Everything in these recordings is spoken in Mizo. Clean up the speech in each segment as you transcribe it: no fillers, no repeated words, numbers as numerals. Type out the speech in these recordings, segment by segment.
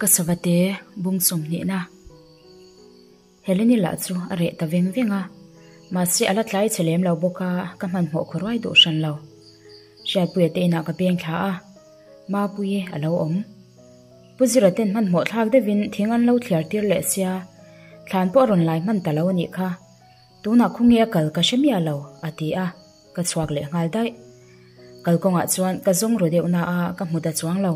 Ka savate bung sawmhnihna Heleni lah chu a reh ta veng veng a, mahse a la tlai che lem lo bawk a, ka hmanhmawh khaw ruai duh hran lo. Hriatpuia te inah ka peng thla a, Mapuii a lo awm. Pu Zira ten hmanhmawh thlak deuhin thing an lo thliar tir leh sia, thlan pawh a rawn lai hman ta lo a nih kha. Tunah khawnge a kal ka hre miah lo, a ti a, ka chhuak leh nghal daih. Kalkawngah chuan ka zawng ru deuh na a, ka hmu ta chuang lo.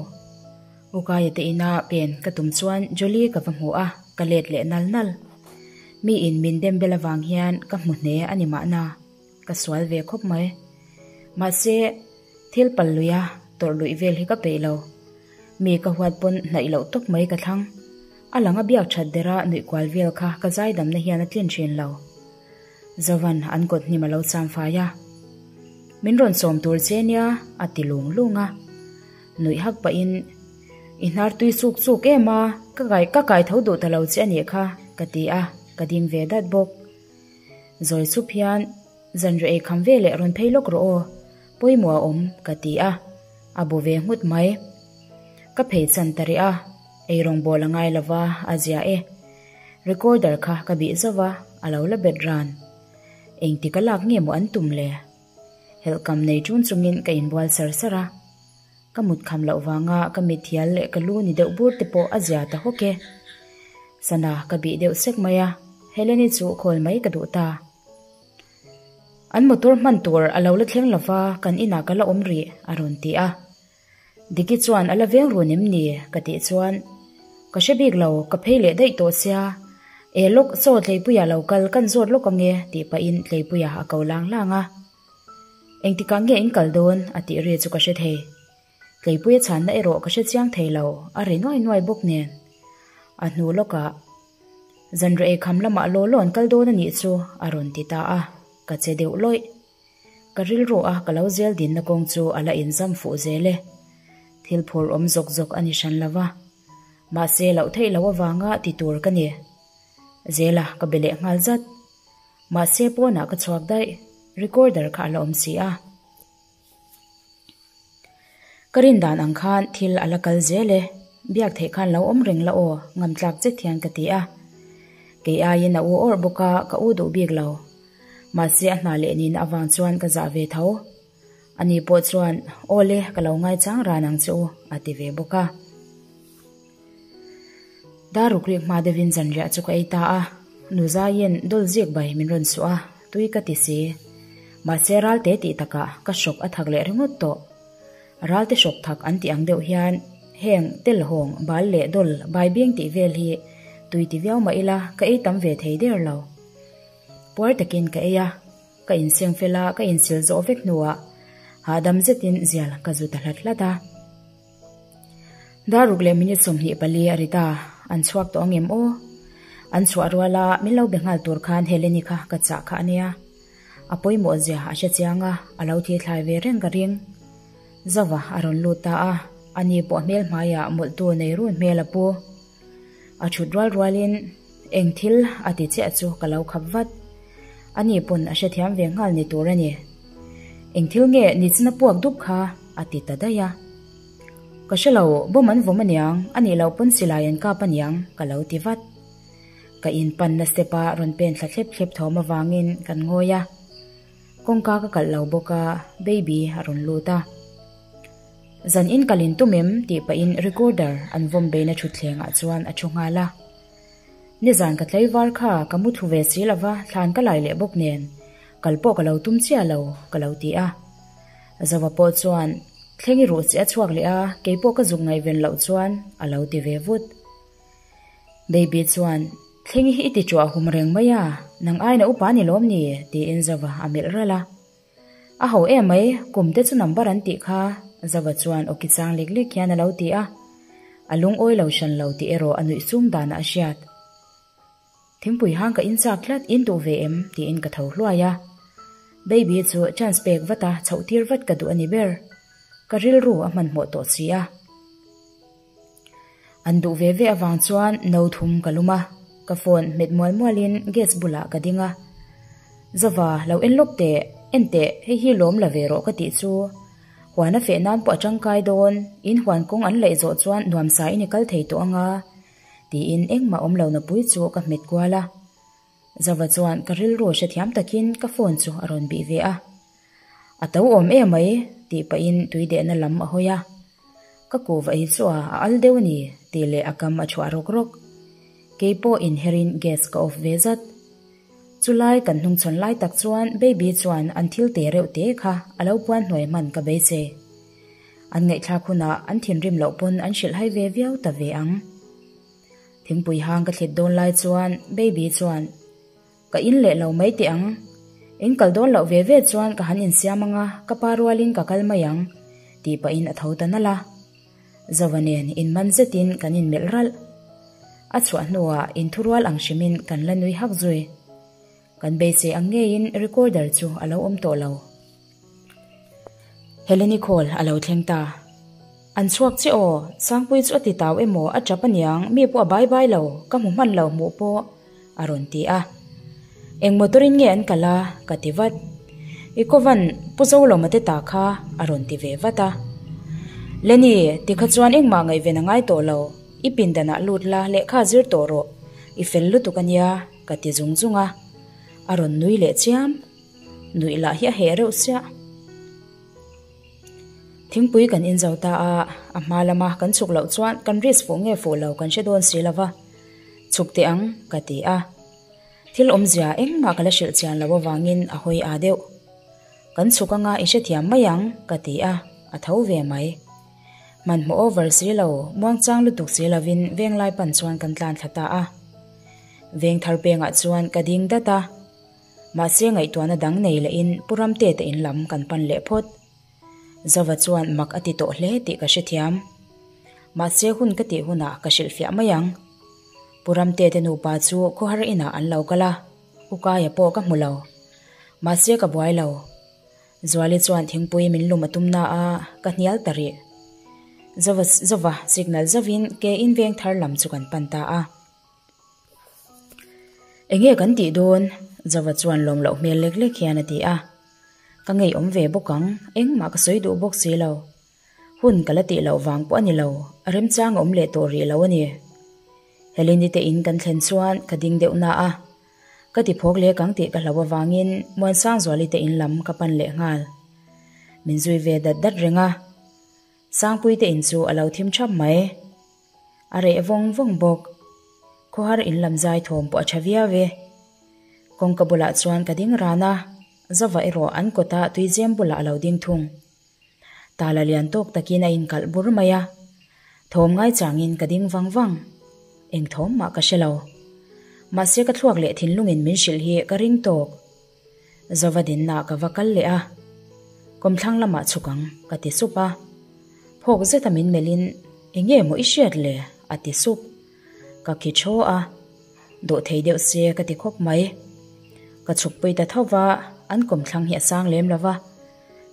Ukaia te ina pen ka tum chuan Jolie ka va hmu a, ka let leh nal nal. Mi in min dem bel avang hian ka hmu hne a ni mahna, ka sual ve khawp mai. Mahse, thil pal lui a, tawrh luih vel hi ka peih lo. Mi ka huat pawn hnaih loh tawp mai ka thlang. A lang a biak that dera nuih kual vel kha ka zaidamna hian a tlin thin lo. Zovan an kawt hnim a lo cham fai a. Min rawn sawm tur che nia a ti lung lung a. Nuih hak pahin I hnar tui chuk chuk em a, ka kai ka kai tho duh ta lo che a nih kha ka ti a, ka ding ve dat bawk. Zawi chup hian Zanriah ei kham ve leh rawn phei lawk rawh aw, pawimawh a awm ka ti a, a bu ve nghut mai. Ka phei chan ta rih a, ei rawngbawl a ngai lova a zia e. Recorder kha ka bih zauh a, a lo la bet ran. Engtik a lak nge maw an tum le? Helhkam nei ṭun chungin ka inbual sar sar a. Ka mut kham loh vanga ka mithial leh ka lu ni deuh bur te pawh a zia ta hawk e. Sana ka bih deuh sek mai a, Heleni chu khawl mai ka duh ta. An motor hman tur a lo la thleng lova kan inah ka la awm rih a rawn ti a. Diki chuan a la veng run em ni? ka tih chuan ka hre bik lo, ka phei leh daih tawh sia. E lawk chaw Tleipuia lo kal kan zawt lawk ange tih pahin Tleipuia a ko lang lang a. Engtikah nge in kal dawn? a tih ri chu ka hre thei. Tleipuia chhanna erawh ka hre chiang thei lo, a ri nuai nuai bawk nen. A hnu lawkah Zanriah ei kham lamah law law an kal dawn a nih chu a rawn ti ta a, ka che deuh lawih. Ka rilru a ka lo zel dinna kawng chu a la inzam fuh zel e. Thil phur awm zawk zawk a ni hran lo va. Mahse loh theih loh avanga ti tur ka ni. Zela ka be leh nghal zat. Mahse pawnah ka chhuak daih, recorder kha a la awm si a. Ka rin dan ang khan thil a la kal zel e, biak theih khan lo awm reng la aw, ngam tlak zet hian ka ti a. Kei aiin a u awrh bawk a, ka u duh bik lo. Mahse a hna leh nihna avang chuan ka zah ve tho. Ani pawh chuan, Aw le, ka lo ngaichang ran ang che u, a ti ve bawk a. Daruk rik hma deuhin zanriah chu ka ei ta a, nu zaiin dawl zik bai min rawn suh a, tui ka ti si. Mahse ralte tih takah ka hrawk a thak leh ringawt tawh. Ralte hrawk thak an tih ang deuh hian heng telhawng, bal leh dawl bai bing tih vel hi tui ti viau mah ila ka ei tam ve thei der lo. Puar takin ka ei a, ka inseng fel a, ka insil zawh vek hnuah hahdam zetin zial ka zu ta hlat hlat a. Daruk leh minute 24 a ri ta, an chhuak tawh ang em aw? An chhuah rual a, min lo be nghal tur khan Heleni kha ka chah kha a nia. A pawimawh zia a hre chiang a, a lo thi thlai ve reng ka ring. Zova a rawn lut ta a, ani pawh hmel hmaiah mawlhtu nei run hmel a pu. A thut rual rualin eng thil a ti chiah chu ka lo khap vat. Ani pawn a hrethiam ve nghal ni tur a ni. Eng thil nge nichina puak dup kha a ti ta daih a. Ka hre lo, bawm an vawm aniang, a nih loh pawn silai an kap aniang ka lo ti vat. Ka inpanna step a rawn pen thla thlep thlep thawm avangin kan ngawi a. Kawngka ka kalh lo bawk a, baby a rawn lut a. Zan in kal in tum em? tih pahin recorder an vawm beina thutthleng ah chuan a thu nghal a. Nizan ka tlaivar kha ka mu thlu ve si lova thlan ka lai leh bawk nen kal pawh ka lo tum chiah lo ka lo ti a. Zova pawh chuan thleng i ruh chiah a chhuak leh a keipawh ka zuk ngaihven loh chuan a lo ti ve vut. Baby chuan thleng hi i ti chuah hum reng mai a nang aina upa ni lawm ni tiin Zova a melh ralh a. A ho em mai, kum te chu number an tih kha, Zova chuan awki chang lek lek hian a lo ti a. A lungawi lo hran lo tih erawh a nuih sum danah a hriat. Thingpui hang ka in chak tlat, in duh ve em? tiin ka tho hluai a. Baby chu chance pek vat a, chhoh tir vat ka duh a ni ber. Ka rilru a hmanhmawh tawh si a. An duh ve ve avang chuan no thum ka lum a, ka phone hmet mual mualin gas bulah ka ding a. Zova, lo en lawk teh, en teh, hei hi lawm la ve rawh ka tih chu. Huan a feh nan pawh a tangkai dawn, in huan kawng an laih zawh chuan nuamsa in i kal thei tawh anga, tiin engmah awm lo napui chu ka hmet kual a. Zava chuan ka rilru hrethiam takin ka phone chu a rawn bih ve a. A to awm em mai, tih pahin tui dehna lam a hawi a. Ka kuhva ei chu a a al deuh a ni, tih leh a kam a chhuah rawk rawk. Kei pawh inherin gas ka off ve zat. Chulai kan hnungchhawn lai tak chuan Baby chuan an thil te reuh te kha a lo puan hnuai hman ka beisei. An ngaihthlak hunah an thinrim loh pawn an hrilh hai ve viau ta ve ang. Thingpui hang ka thlit dawn lai chuan Baby chuan, Ka in leh lo mai teh ang. In kal dawn loh ve ve chuan ka han insiam anga ka pa rualin ka kal mai ang, tih pahin a tho ta nalh a. Zova nen inman zetin kan inmelh ralh. A chhuah hnuah inthurual ang hrimin kan la nui hak zui. Kan beisei ang ngeiin recorder chu a lo awm tawh lo. Heleni call a lo thleng ta. An chhuak che aw, Sangpuii chu a ti tau emaw a tap aniang, mi pawh a bai bai lo, ka hmu hman lo hmuh pawh a rawn ti a. Eng motor in nge an kal a? ka ti vat. I kawvan Pu Zolawma te ta kha a rawn ti ve vat a. Lenny, tikha chuan engmah ngaihven a ngai tawh lo, i pindanah lut la lehkha zir tawh rawh, i fel lutuk ania ka ti zung zung a. A rawn nui leh chiam. Nuih lah hi a heh reuh siah. Thingpui kan inzo ta a, a hma lama kan chhuk loh chuan kan risk fuh nge fuh lo kan hre dawn si lo va, chhuk teh ang ka ti a. Thil awmzia engmah ka la hrilh chian loh avangin a hawi aa deuh. Kan chhuk anga i hrethiam mai ang ka ti a, a tho ve mai. Hmanhmawh over si lo, muangchang lutuk si lovin venglai pan chuan kan tlan thla ta a. Veng thar pengah chuan ka ding dat a. Mahse ngaihtuahna dang nei lehin Pu Ramte te in lam kan pan leh phawt. Zova chuan mak a ti tawh hle tih ka hrethiam. Mahse hun ka tih hunah ka hrilhfiah mai ang. Pu Ramte te nupa chu khawhar inah an lo kal a, U Kaia pawh ka hmu lo. Mahse ka buai lo. Zuali chuan thingpui min lum a tum na a, ka hnial ta rih. Zova Zova signal zovin ke in veng thar lam chu kan pan ta a. Enge kan tih dawn? Zova chuan lawm loh hmel lek lek hian a ti a. Ka ngeiawm ve bawk ang, engmah ka sawi duh bawk si lo. Hun ka la tih loh vang pawh a ni lo, a remchang a awm leh tawh rih lo a ni. Heleni te in kan thlen chuan ka ding deuh na a, ka ti phawk lek ang tih ka hlau avangin Muansangzuali te in lam ka pan leh nghal. Min zui ve dat dat reng a, Sangpui te in chu a lo thim thap mai. A reh vawng vawng bawk. Khawhar in lam zai thawm pawh a tha viau e. Kawngka bulah chuan ka ding ran a, Zova erawh an kawta tuizem bulah a lo ding thung. Tala lian tawk takin a inkalh bur mai a, thawm ngaichangin ka ding vang vang. Eng thawm mah ka hre lo. Mahse ka thluak leh thinlungin min hrilh hi ka ring tawk. Zova dinna ka va kal leh a, Kawmthlang lamah chhuk ang, ka ti sup a. Phawk zeta min melhin, Eng nge maw i hriat le? a ti sup. Ka khi thaw a, Dawh thei deuh se ka ti khawp mai. Ka chhukpui ta tho va, an kawmthlang hi a sang lem lo va.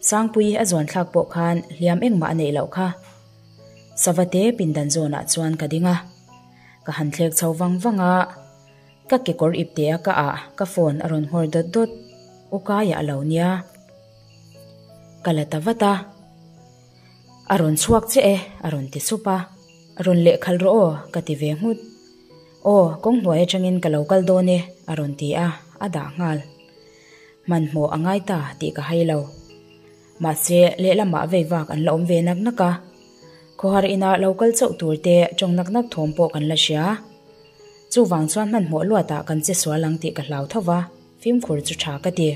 Sangpui a zuan thlak pawh khan hliam engmah a neih loh kha. Savate pindan zawnah chuan ka ding a, ka han thlek chho vang vang a. Ka kekawr ipte a ka ah ka phone a rawn nghawr dawt dawt, u kaiah a lo nia. Ka la ta vat a, a rawn chhuak che e a rawn ti sup a, rawn lehkhalh rawh aw ka ti ve nghut. Aw kawng hnuai atangin ka lo kal dawn e a rawn ti a, a dah nghal. Hmanhmawh a ngai ta tih ka hai lo. Mahse lehlamah vei vak an la awm ve nak nak a, khawhar ina lo kal chauh tur te tawng nak nak thawm pawh kan la hria. Chuvang chuan hmanhmawh luatah kan che sual ang tih ka hlau tho va, fimkhur chu tha ka ti.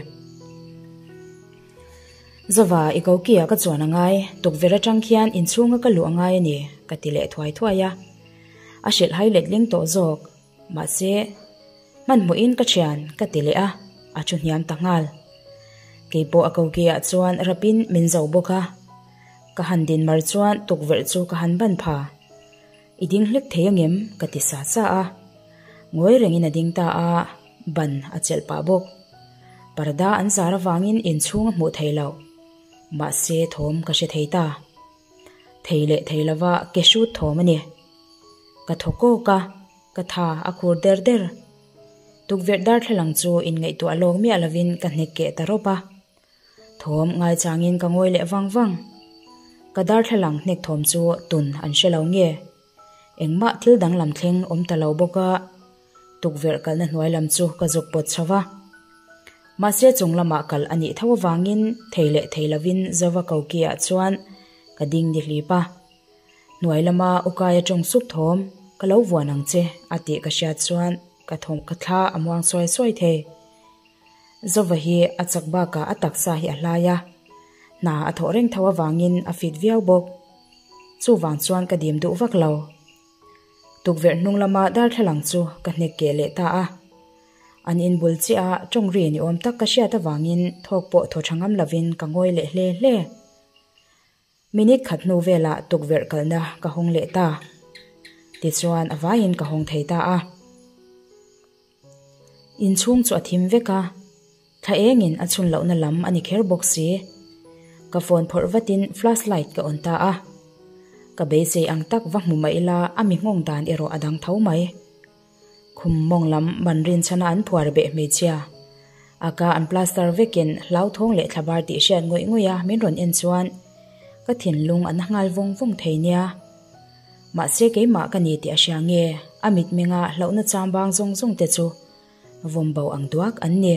Zova, i koki-ah ka chuan a ngai, tukverh atang khian inchhunga ka luh a ngai a ni, ka ti leh thuai thuai a. A hrilh hai letling tawh zawk. Mahse, hmanhmawhin ka thian, ka ti leh a, a thu hniam ta nghal. Keipawh a koki-ah chuan rapin min zo bawk a. Ka han din mar chuan tukverh chu ka han ban pha. I ding hlek thei angem? ka ti sa sa a. Ngawi rengin a ding ta a, ban a chelh pah bawk. Parda an zar avangin inchhung a hmuh thei loh. Mahse thawm ka hre thei ta. Thei leh thei lova ke hrut thawm a ni. Ka thaw kawk a, ka tha a khur der der. Tukverh darthlalang chu inngaihtuah lawk miah lovin ka hnek keh ta rawp a. Thawm ngaichangin ka ngawi leh vang vang. Ka darthlalang hnek thawm chu tun an hre lo nge? Engmah thil danglam thleng awm ta lo bawk a, tukverh kalna hnuai lam chu ka zuk pawt chho va. Mahse chung lamah kal a nih tho avangin thei leh thei lovin Zova koki ah chuan ka ding ni hlip a. Hnuai lama Ukaia tawng sup thawm ka lo vuan ang che a tih ka hriat chuan ka thawm ka thla a muang suai suai thei. Zova hi a chak bakah a taksa hi a hlai a, hna a thawh reng tho avangin a fit viau bawk. Chuvang chuan ka dim duh vak lo. Tukverh hnung lama darthlalang chu ka hnek keh leh ta a. An inbul chiah a tawng ri ni awm tak ka hriat avangin thawk pawh thaw tha ngam lovin ka ngawi leh hle hle. Minute khat hnu velah tukverh kalna ka hawng leh ta. Tichuan a vaiin ka hawng thei ta a. Inchhung chu a thim vek a, thla engin a chhun lohna lam a ni kher bawk si. Ka phone phawrh vatin flash light ka on ta a. Ka beisei ang tak va hmu mah ila a mi nghawng dan erawh a dang tho mai. Khum mawng lam ban rinchhana an phuar beh hmeichhia. A ka an plaster vekin hlauthawng leh thlabar tih hriat ngawih ngawih a min rawn en chuan ka thinlung a na nghal vawng vawng thei nia. Mahse keimah ka ni tih a hria nge a mitmenga hlauhna chambang zawng zawng te chu vawm bo ang duak an ni.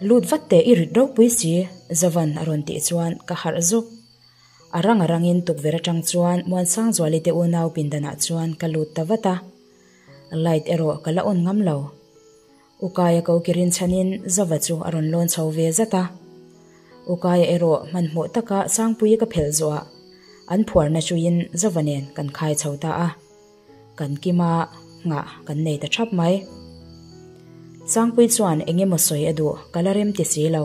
Lut vat teh i rit ropui si Zavan a rawn tih chuan ka harh zuk. A rang a rangin tukverh atang chuan Muansangzuali te unau pindanah chuan ka lut ta vat a. Light erawh ka la on ngam lo. Ukaia ko ki rinchhanin Zava chu a rawn lawn chho ve zat a. Ukaia erawh hmanhmawh taka Sangpuii ka phelh zuah an phuarna hruiin Zava nen kan khai chho ta a. Kan kima nghah kan nei ta thap mai. Sangpuii chuan eng emaw sawi a duh ka la rem ti si lo.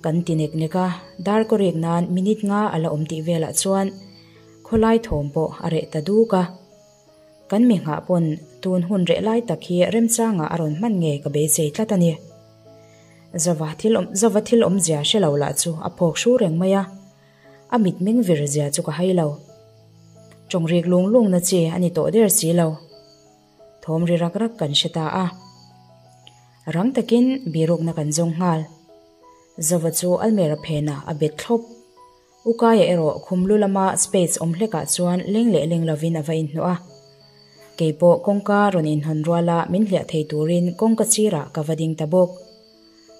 Kan ti nek nek a, dar kaw rek nan minute nga a la awm tih velah chuan khawlai thawm pawh a reh ta duk a. Kan mi nghah pawn tun hun reh lai tak hi remchangah a rawn hman ngei ka beisei tlat a ni. Zova thil awm Zova thil awmzia hre lo lah chu a phawk hru reng mai a, a mitmeng vir zia chu ka hai lo. Tawng rik lung lung na chi a ni tawh der si lo. Thawm ri rak rak kan hre ta a. Rang takin birukna kan zawng nghal. Zova chu almera phenah a bet thlawp. Ukaia erawh khum lu lama space awm hlekah chuan leng leh leng lovin a va inhnawh a. Kei pawh kawngka rawn inhawn ruala min hliah thei turin kawngka chirah ka va ding ta bawk.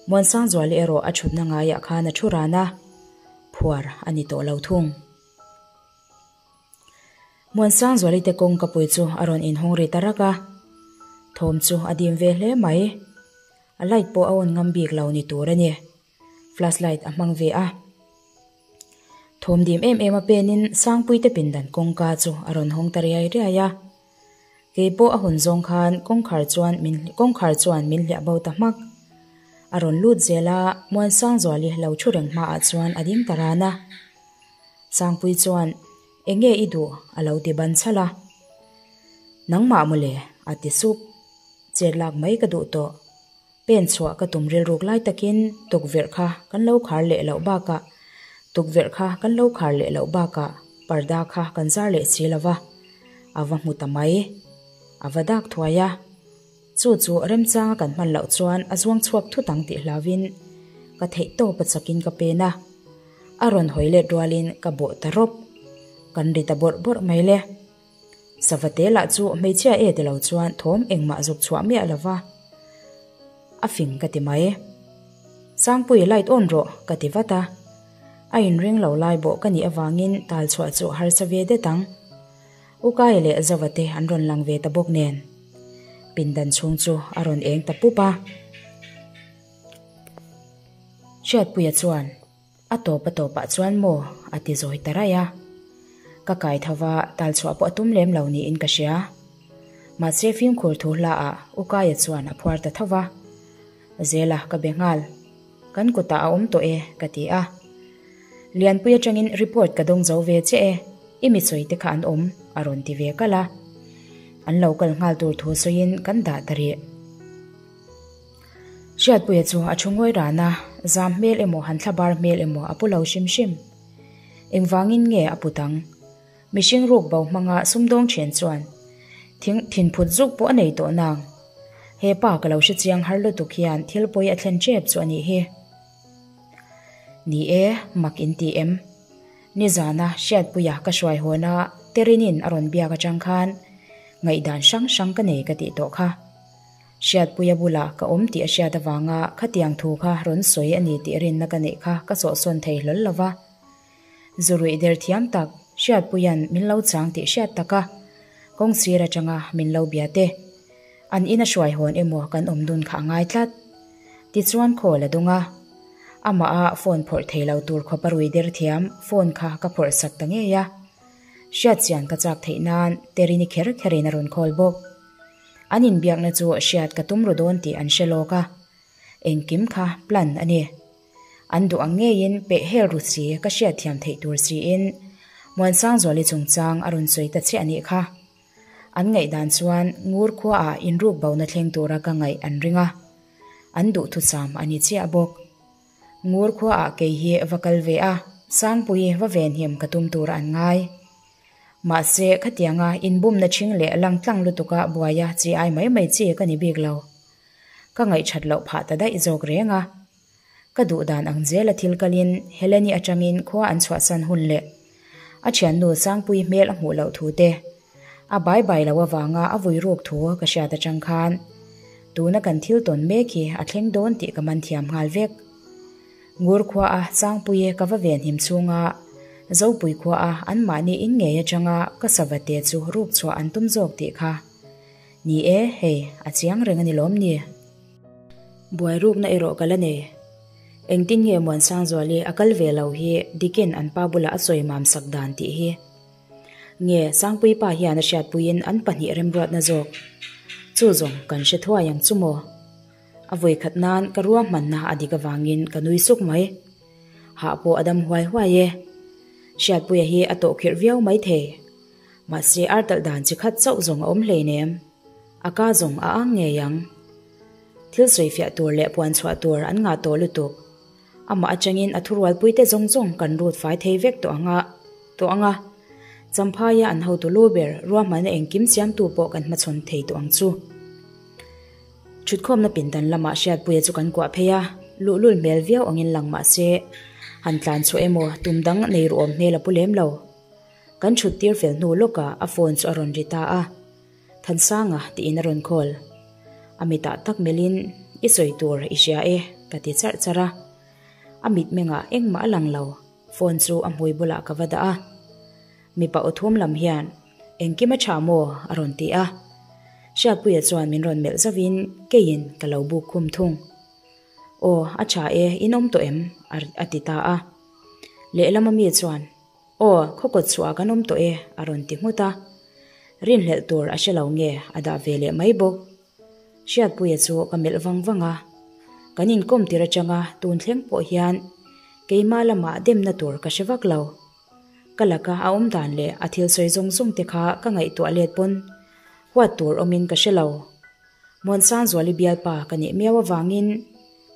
Muansangzuali erawh a thutna ngaiah khan a thu ran a, phuar a ni tawh lo thung. Muansangzuali te kawngka pui chu a rawn inhawng ri ta rak a, thawm chu a dim ve hle mai. A light pawh a on ngam bik lo ni tur a ni. Flashlight a hmang ve a. Thawm dim em em a penin Sangpuite pindan kawngka chu a rawn hawng ta riai riai a. Kei pawh a hawn zawng khan kawngkhar chuan min kawngkhar chuan min hliah bo ta hmak. A rawn lut zel a, Muansangzuali lo thu reng hmaah chuan a ding ta ran a. Sangpui chuan, Enge i duh? a lo ti ban chhalh a. Nangmah mawle, a ti sup. Chet lak mai ka duh tawh. Pen chhuah ka tum rilruk lai takin tukverh kha kan lo khar leh loh bakah tukverh kha kan lo khar leh loh bakah parda kha kan zar leh si lo va, a va hmu ta mai. A va dak thuai a, chu chu remchanga kan hman loh chuan a zuang chhuak thut ang tih hlauhin ka theih tawp a chakin ka pen a, a rawn hawi let rualin ka bawh ta rawp. Kan ri ta bawrh bawrh mai le. Savate lah chu hmeichhia e ti lo chuan thawm engmah zuk chhuah miah lo va, a fing ka ti mai. Sangpui light on rawh ka ti vat a, a inring lo lai bawh ka nih avangin tal chhuah chu harsa ve det ang. Ukai leh Zavate an rawn lang ve ta bawk nen pindan chhung chu a rawn eng ta pup a. Hriatpuia chuan. A tawp a tawpah chuan maw? a ti zawi ta raih a. Ka kai tho va, tal chhuah pawh a tum lem lo niin ka hria. Mahse fimkhur thu hlaah Ukaia chuan a phuar ta tho va. Zela ka be nghal. Kan kutah a awm tawh e, ka ti a. Lianpui atangin report ka dawng zo ve che e, i mi sawi te kha an awm, a rawn ti ve kalh a. An lo kal nghal tur thu sawiin kan dah ta rih. Hriatpuia chu a thu ngawi ran a, zam hmel emaw han thla bar hmel emaw a pu lo hrim hrim. Engvangin nge a put ang? Mihring ruk bo hmanga sumdawng thian chuan thing thinphut zuk pawh a nei tawh nang. He pa ka lo hre chiang har lutuk hian thil pawi a thlen tep chu a nih hi. Ni e, mak in ti em? Nizana Hriatpuia ka hruai hawna Terinin a rawn biak atang khan ngaihdan hrang hrang ka nei ka tih tawh kha. Hriatpuia bulah ka awm tih a hriat avanga khatiang thu kha rawn sawi a ni tih rinna ka neih kha ka sawhsawn thei hlawl lo va. Zuruih der thiam tak Hriatpuia'n min lo chang tih hriat taka kawng sir atanga min lo bia te. An ina hruai hawn emaw kan awm dun kha a ngai tlat. Tichuan call a dawng a. Amah a phone phawrh thei lo tur khawpa rui der thiam phone kha ka phawrh sak ta ngei a. Hriatchian ka chak theih nan Terini kher kherin a rawn call bawk. An inbiakna chu hriat ka tum ru dawn tih an hre lawk a. Engkim kha plan a ni. An duh ang ngeiin peh hel ru si ka hriatthiam theih tur siin Muansangzuali chungchang a rawn sawi ta chiah a nih kha. An ngaihdan chuan ngur khuaah inruk bona thleng tura ka ngaih an ring a, an duhthusam a ni chiah bawk. Ngur khuaah kei hi va kal ve a, Sangpui va venhim ka tum tura an ngai. Mahse, khatianga inbumna ṭhing leh langtlang lutuka buaia chi ai mai mai chi ka ni bik lo. Ka ngaihṭhat loh phah ta daih zawk reng a. Ka duh dan ang zela thil kalin Heleni atangin khua an chhuahsan hun leh a thiannu Sangpui hmel a hmuh loh thu te, a bai bai lo avanga a vui ruk thu ka hriat atang khan tuna kan thil tawn mek hi a thleng dawn tih ka man thiam nghal vek. Ngur khua a Sangpui ka va venhim chhunga Zopui khua a anmahni in ngei atanga ka savate chu ruk chhuah an tum zawk tih kha ni e, hei a chiang reng a ni lawm ni? Buai rukna erawh ka la nei. Engtin nge Muansangzuali a kal ve lo hi Dikin an pa bulah a sawi mam sak dan tih hi. Nge Sangpui pa hian a hriatpuiin an pahnih remruatna zawk. Chu zawng kan hre thuai ang chu maw? A vawikhat nan ka ruahmanna a dik avangin ka nui suk mai. Hah pawh a dam huai huai e. Hriatpuia hi a tawhkhirh viau maithei. Mahse ar talh dan chi khat chauh zawng a awm hleinem. A ka zawng a ang ngei ang. Thil sawifiah tur leh puan chhuah tur an ngah tawh lutuk. Amah atangin a thurualpui te zawng zawng kan rut fai thei vek tawh ang a, tawh ang a. Champhaia an hotu lu ber ruahmanna engkim siamtu pawh kan hmachhawn thei tawh ang chu. Thutkhawmna pindan lamah Hriatpuia chu kan kuah phei a, luhlul hmel viau angin lang mah se, han tlan chhuah emaw tum dang nei ruawm hmel a pu lem lo. Kan thut tir fel hnu lawkah a phone chu a rawn ri ta a, Thansanga tiin a rawn call. A mitah tak melhin, I sawi tur i hria e, ka ti charh charh a. A mitmengah engmah a lang lo, phone chu a hmui bulah ka va dah a. Mipa aw thum lam hian, Engkim a tha maw? a rawn ti a. Hriatpuia chuan min rawn melh zauhin keiin ka lo buk khum thung. Aw, a tha e, in awm tawh em? a ti ta a. Lehlama mi chuan, Aw, khaw kawt chhuah kan awm tawh e, a rawn ti nghut a. Rinhlelh tur a hre lo nge a dah ve leh mai bawk. Hriatpuia chu ka melh vang vang a. Kan inkawm tir atanga tun thleng pawh hian keimah lamah demna tur ka hre vak lo. Ka laka a awm dan leh a thil sawi zawng zawng te kha ka ngaihtuah let pawn huat tur awmin ka hre lo. Muansangzuali bialpa ka nih miau avangin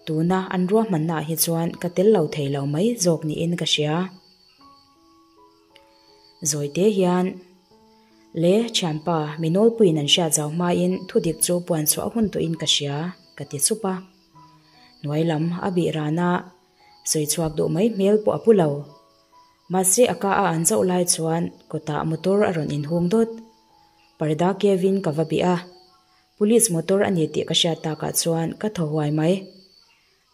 tuna an ruahmannaah hi chuan ka tel lo thei lo mai zawk niin ka hria. Zawite hian, Le, thianpa, mi nawlpuiin an hriat zau hmain thudik chu puan chhuah hun tawhin ka hria, ka ti chup a. Hnuai lam a bih ran a, sawi chhuak duh mai hmel pawh a pu lo. Mahse a ka a an zauh lai chuan kawtah motor a rawn inhung dawt. Parda kevin ka va bih a, police motor a ni tih ka hriat takah chuan ka thaw huai mai.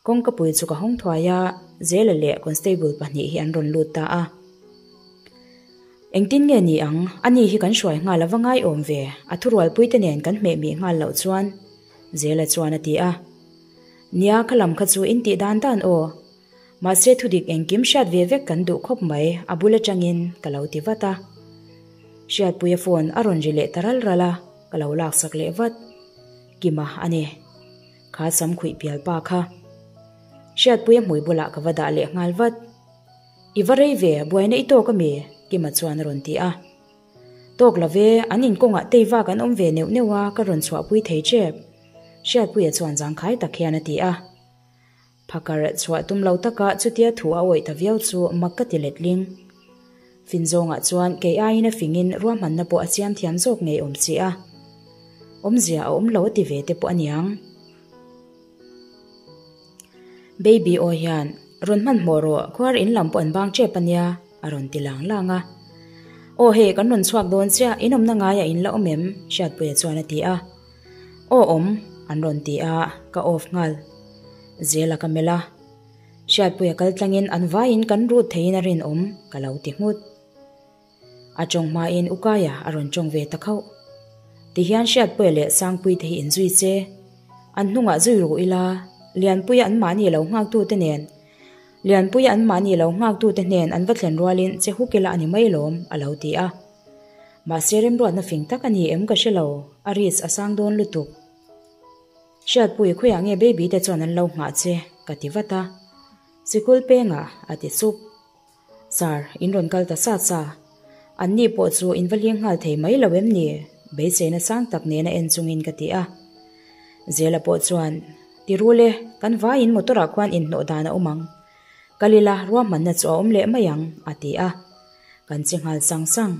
Kawngkapui chu ka hawng thuai a, Zela leh constable pahnih hi an rawn lut ta a. Engtin nge ni ang, ani hi kan hruai nghal a va ngaiawm ve, a thurualpuite nen kan hmeh mih nghal loh chuan, Zela chuan a ti a. Nia, kha lam kha chu in tih dan dan aw. Mahse thudik engkim hriat ve vek kan duh khawp mai, a bul atangin ka lo ti vat a. Hriatpuia phone a rawn ri leh ta ral ral a, ka lo laksak leh vat. Kima a ni. Kha sam khuih pial pa kha. Hriatpuia hmui bulah ka va dah leh nghal vat. I va rei ve, buaina i tawk ami? Kima chuan a rawn ti a. Tawk lo ve, an inkawngah tei vak an awm ve neuh neuh a, ka rawn chhuahpui thei tep. Hriatpuia chuan zangkhai tak hian a ti a. Phakar chhuah tum lo taka chutia thu a awih ta viau chu mak ka ti letling. Fin zawngah chuan kei aiin a fingin ruahmanna pawh a siam thiam zawk ngei awm si a. Awmzia a awm lo a ti ve te pawh a niang. Baby aw hian. Rawn hmanhmawh rawh, khuar in lam pawh an bang tep a nia, a rawn ti lang lang a. Aw hei, kan rawn chhuak dawn chiah, in awmna ngaiah in la awm em? Hriatpuia chuan a ti a. Aw awm, an rawn ti a, ka off nghal. Zela ka melh a. Hriatpuia kal tlangin an vaiin kan rut theiin a rinawm, ka lo ti nghut. A tawng hmain Ukaia a rawn tawng ve ta khauh. Tihian Hriatpuia leh Sangpuite hi inzui che. An hnungah zui ru ila, Lianpuia anmahni lo nghaktute nen Lianpuia anmahni lo nghaktute hnen an va thlen rualin che huk ila a ni mai lawm, a lo ti a. Mahse remruatna fing tak a ni em ka hre lo, a risk a sang dawn lutuk. Hriatpui khawiah nge baby te chuan an lo nghah che, ka ti vat a. Sikul pengah, a ti sup. Sir, in rawn kal ta sa sa. An ni pawh chu in va hling nghal thei mai lo em ni? Beiseina sang tak nena en chungin ka ti a. Zela pawh chuan, Ti rul e, kan vaiin motor ah khuan inhnawh dan a awm ang. Kal ila, ruahmanna chu a awm leh mai ang, a ti a. Kan che nghal sang sang.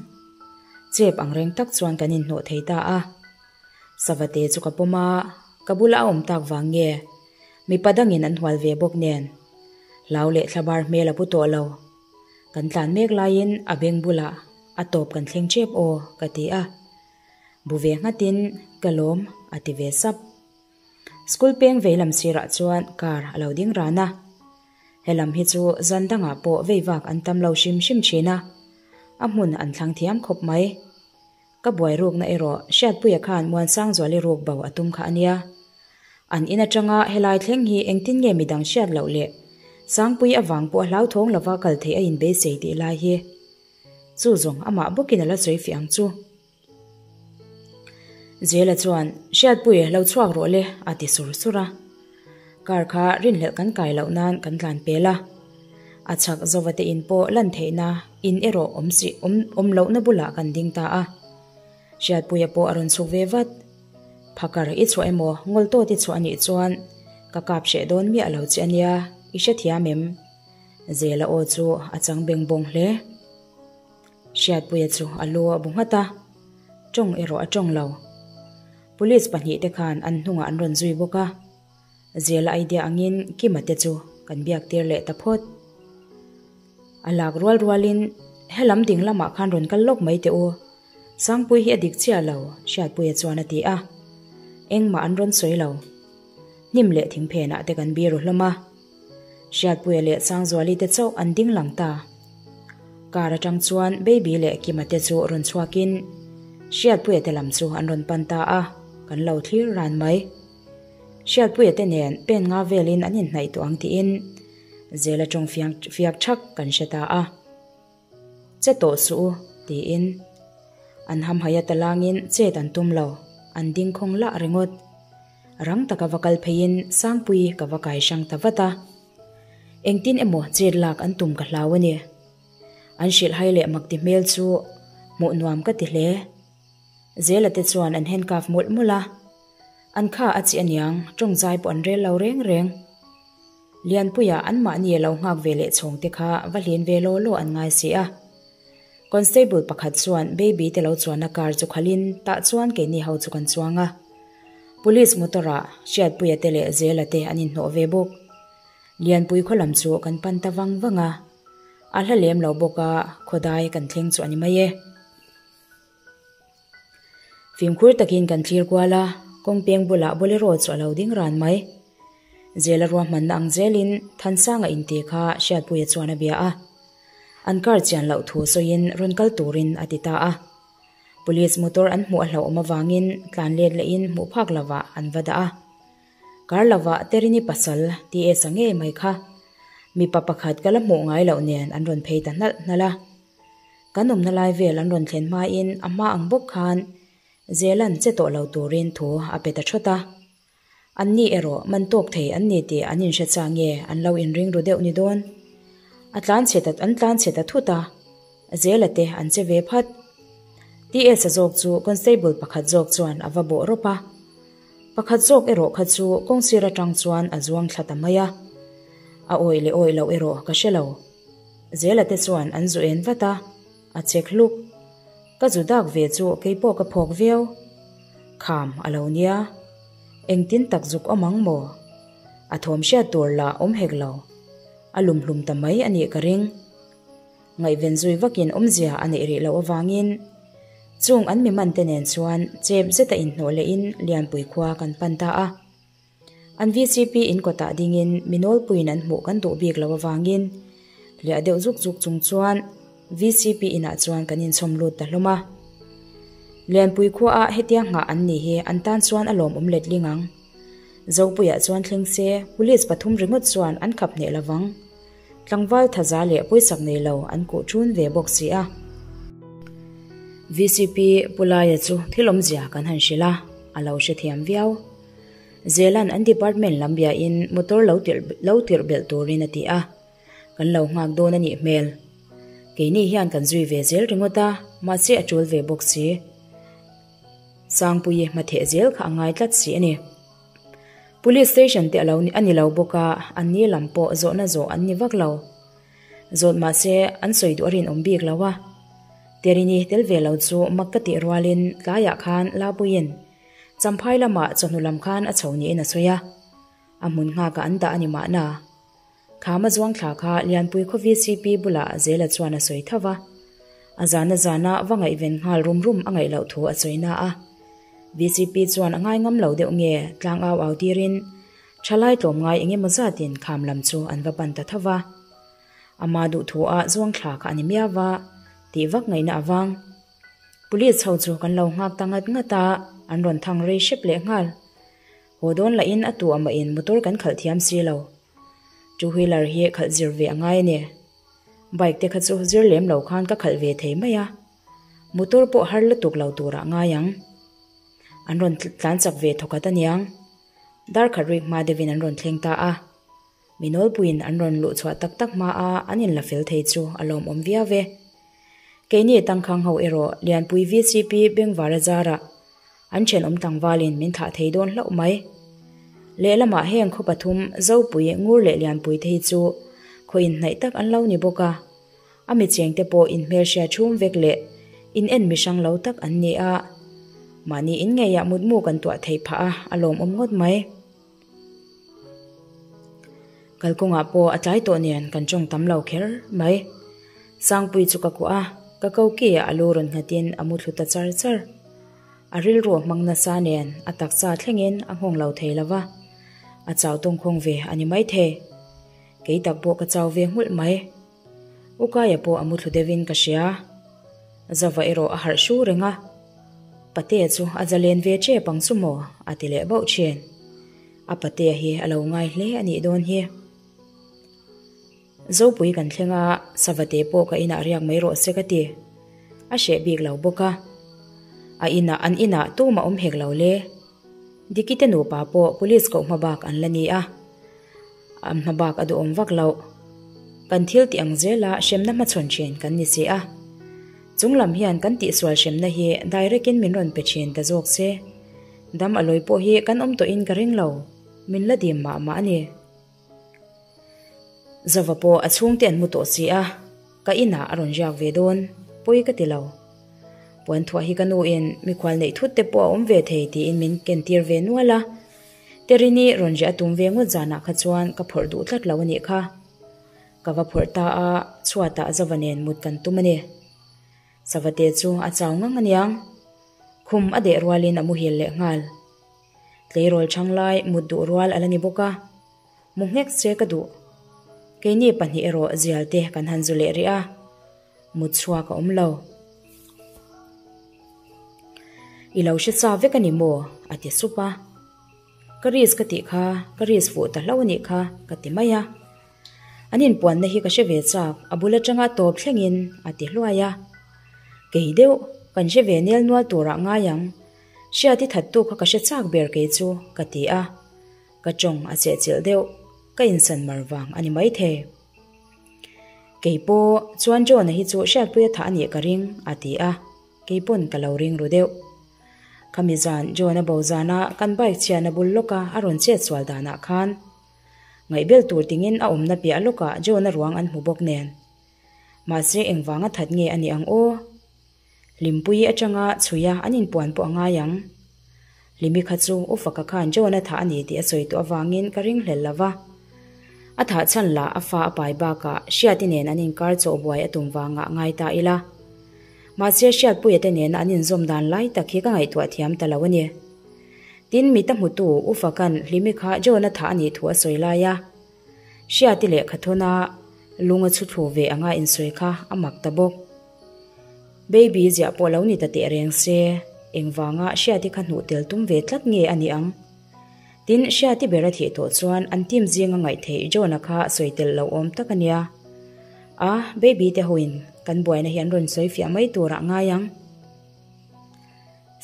Chep ang reng tak chuan kan inhnawh thei ta a. Savate chu ka pawm a, ka bula a awm tak vang nge? Mipa dangin an hual ve bawk nen. Hlau leh thlabar hmel a pu tawh lo. Kan tlan mek laiin a beng bulah a tawp kan thleng tep aw ka ti a. Bu ve nghatin ka lawm a ti ve sap. School peng vei lam sirah chuan car a lo ding ran a. Helam hi chu zan dangah pawh vei vak an tam lo hrim hrim thin a. A hmun an thlang thiam khawp mai. Ka buai rukna erawh Hriatpuia khan Muansangzuali ruk bo a tum kha a nia. An in atanga helai thleng hi engtin nge midang hriat loh leh Sangpui avang pawh a hlauthawng lova kal theih a inbeisei tih lai hi. Chu zawng amah bawkin a la sawi fiah ang chu. Zela chuan, Hriatpui, lo chhuak rawh le, a ti sur sur a. Car kha rinhlelh kan kai loh nan kan tlan pel a. A chhak zova te in pawh lan theihna in erawh awm si awm awm lohna bulah kan ding ta a. Hriatpuia pawh a rawn chhuk ve vat. Phakar i chhuah emaw ngawl tawt i chhuah anih chuan ka kap hreh dawn miah lo che ania, i hrethiam em? Zela aw chu a chang beng bawng hle. Hriatpuia chu a lu a bu nghat a, tawng erawh a tawng lo. Police pahnihte khan an hnungah an rawn zui bawk a, Zela idea angin Kima te chu kan biak tir leh ta phawt. A lak rual rualin helam ding lamah khan rawn kal lawk mai teh u, Sangpui hi a dik chiah lo, Hriatpuia chuan a ti a. Engmah an rawn sawi lo. Hnim leh thingphenah te kan biru hlawm a. Hriatpuia leh Sangzuali te chauh an ding lang ta. Car atang chuan Baby leh Kima te chu rawn chhuakin Hriatpuia te lam chu an rawn pan ta a, kan lo thlir ran mai. Hriatpuia te nen pen nga velin an inhnaih tawh ang tiin Zela tawng fiak thak kan hre ta a. Che tawh suh u, tiin. An hamhaih a talangin chet an tum lo, an ding khawng lah ringawt. Rang taka va kal pheiin Sangpui ka va kai hrang ta vat a. Engtin emaw chet lak an tum ka hlau a ni. An hrilhhai leh makti hmel chu hmuh nuam ka ti hle. Zela te chuan an handcuff mawlh mawlh a. An kha a chi aniang, tawngzai pawh an rel lo reng reng. Lianpuia anmahni a lo nghak ve leh chhawng te kha va hlin ve law law an ngai si a. Constable pakhat chuan baby te lo chuanna car chu khalhin tah chuan keini ho chu kan chuang a. Police motor ah Hriatpuia te leh Zela te an inhnawh ve bawk. Lianpui khaw lam chu kan pan ta vang vang a. A hla lem lo bawk a, khawdai kan thleng chu a ni mai e. Fimkhur takin kan thlir kual a, kawng peng bulah Bolero chu a lo ding ran mai. Zela ruahmanna ang zelin Thansanga inti kha Hriatpuia chuan a bia a. An car chian loh thu sawiin rawn kal turin a ti ta a. Police motor an hmuh a hlauhawm avangin tlan let lehin hmuh phak lovah an va dah a. Kar lovah Terini pasal TS-a ngei mai kha mipa pakhat ka la hmuh ngai loh nen an rawn phei ta hnalh hnalh a. Kan awmna lai vel an rawn thlen hmain a hma ang bawk khan Zelan che tawh lo turin thu a pe ta thawt a. Anni erawh man tawk thei an ni tih an inhre cha nge an lo inring ru deuh ni dawn. A tlan chhe ta an tlan chhe ta thut a, Zela te an che ve phat. TS-a zawk chu constable pakhat zawk chuan a va bawh rawp a. Pakhat zawk erawh kha chu kawngsir atang chuan a zuang thla ta mai a. A awih leh awih loh erawh ka hre lo. Zela te chuan an zu en vat a, a chek hluk. Ka zu dak ve chu keipawh ka phawk viau. Kham a lo nia. Engtin tak zuk awm ang maw? A thawm hriat tur lah awm hek lo. A lum hlum ta mai a nih ka ring. Ngaihven zui vakin awmzia a neih rih loh avangin chung an mi man te nen chuan chep zeta inhnawh lehin Lianpui khua kan pan ta a. An VCP in kawtah dingin mi nawlpuiin an hmuh kan duh bik loh avangin hliah deuh zuk zuk chung chuan VCP inah chuan kan inchhawm lut ta hlawm a. Lianpui khuaah hetia nghah an ni hi an tan chuan a lawmawm letling ang. Zopuiah chuan thleng se Police pathum ringawt chuan an khap hneh lovang. Tlangval thaza leh pawisak nei lo an kuh ṭun ve bawk si a. VCP Pu Laia chu thil awmzia kan han hrilh a, a lo hrethiam viau. Zelan an department lam biain motor lo tirh lo tirh belh turin a ti a, kan lo nghak dawn a nih hmel. Keini hian kan zui ve zel ringawt a, mahse a ṭul ve bawk si. Sangpuii hmatheh zel kha a ngai tlat si a ni. Police station te a lo a ni lo bawk a, an ni lam pawh zawhna zawh an ni vak lo. Zawt mahse an sawi duh a rinawm bik lo a. Terini tel ve lo chu mak ka tih rualin tlaiah khan Lapuiin Champhai lamah chawhnu lam khan a chho niin a sawi a, a hmun nghakah an dah a ni mahna. Khama zuang thla kha Lianpui khaw VCP bulah Zela chuan a sawi tho va. A zana zana va ngaihven nghal rum rum a ngaih loh thu a sawi na a. VCP chuan a ngai ngam lo deuh nge tlang au au tirin thalai tlawmngai eng emaw zatin kham lam chu an va pan ta tho va. Ama duhthu ah zuang thla kha a ni miau va tih vak ngaihna avang. Police ho chu kan lo nghak ta ngat ngat a, an rawn thang rei hrep leh nghal. Haw dawn lahin a tu amahin motor kan khalh thiam si lo. Two wheeler hi khalh zir ve a ngai a ni. Bike te kha chu zir lem lo khan ka khalh ve thei mai a. Motor pawh har lutuk lo turah ngai ang. An rawn tlan chak ve thawkhat aniang. Darkhat rik hma deuhin an rawn thleng ta a. Mi nawlpuiin an rawn luh chhuah tak tak hma a an inla fel thei chu a lawmawm viau e. Keini tangkhang ho erawh Lianpui VCP Bengvara zarah an thenawm tlangvalin min thlah thei dawn hlauh mai. Lehlamah heng khaw pathum Zopui, Ngur leh Lianpui te hi chu khaw inhnaih tak an lo ni bawk a. A mi chengte pawh inhmelhria chhum vek leh in en mi hrang lo tak an ni a. Mahni in ngeiah mutmu kan tuah theih phah a, a lawmawm ngawt mai. Kalkawngah pawh a tlai tawh nen kan tawng tam lo kher mai. Sangpui chu ka kuah a, ka ko ki ah a lu rawn nghatin a mu thlu ta char char. A rilru a hmang nasa nen a taksa thlengin a nghawng lo thei lo va, a chau tawngkhawng ve a ni maithei. Kei tak pawh ka chau ve nghulh mai. Ukaia pawh a mu thlu deuhin ka hria. Zava erawh a harh hru reng a, Patea chu a zalen ve tep ang chu maw? a ti leh bauh thin. A patea hi a lo ngai hle a nih dawn hi. Zopui kan thleng a, Savate pawh ka inah riak mai rawh se ka ti. A hreh bik lo bawk a. A inah an inah tumah awm hek lo le. Diki te nupa pawh police koh hma bak an la ni a. An hma bak a duhawm vak loh. Kan thil tih ang zela hremna hmachhawn thin kan ni si a. Chung lam hian kan tihsual hremna hi direct in min rawn pe thin ta zawk se. Dam a lawi pawh hi kan awm tawhin ka ring lo. Min la dim mah mah a ni. Zova pawh a chhungte an mu tawh si a, ka inah a rawn riak ve dawn, pawi ka ti lo. Puan thuah hi ka nuin mikhual neih thut te pawh a awm ve thei tiin min kentir ve nual a. Terini rawn riah a tum ve ngawt zanah kha chuan ka phawrh duh tlat lo a nih kha. Ka va phawrh ta a, chhuatah Zova nen mut kan tum a ni. Savate chu a chau ngang aniang. Khum a deh rualin a muhil leh nghal. Tleirawl chhang lai mut duh rual a la ni bawk a, mu nghek che ka duh. Keini pahnih erawh zial te kan han zu leh rih a, mut chhuak a awm lo. I lo hre sa vek a ni maw? a ti sup a. Ka risk ka tih kha, ka risk fuh ta hlauh a nih kha, ka ti mai a. An inpuanna hi ka hre ve chak, a bul atanga tawp thlengin a ti hluai a. Kei deuh, kan hre ve nel nual turah ngai ang. Hriat i thattu kha ka hre chak ber kei chu, ka ti a. Ka tawng a chehchilh deuh, ka insan mar vang a ni maithei. Kei pawh chuan John-a hi chu Hriatpuia thah a nih ka ring, a ti a. Kei pawn ka lo ring ru deuh. Khami zan John-a bo zana kan bike chhiatna bul lawka a rawn chet sual danah khan ngaihbel tur tingin a awmna piah lawkah John-a ruang an hmu bawk nen. Mahse engvanga that nge a nih ang aw? Hlimpuii atanga chhuia an inpuan pawh a ngai ang. Hlimi kha chu U Faka khan John-a thah a ni tih a sawi tawh avangin ka ringhlel lo va. A thah chhan lah a fa a pai bakah Hriati nen an inkar chawh buai a tum vangah ngai ta ila. Mahse Hriatpuia te nena an inzawm dan lai tak hi ka ngaihtuah thiam ta lo a ni. Tin, mita hmutu U Fakan Hlimi kha John-a thah a nih thu a sawi lai a. Hriati lehkha thawna lung a chhu thlu ve anga insawi kha a mak ta bawk. Baby ziah pawh lo ni ta teh reng se, engvanga Hriati kha hnuh tel tum ve tlat nge a nih ang? Tin, Hriati ber a thih tawh chuan an team zinga ngaihtheih John-a kha sawi tel lo awm tak a nia. A, Baby te hoin kan buaina hi an rawn sawi fiah mai turah ngai ang.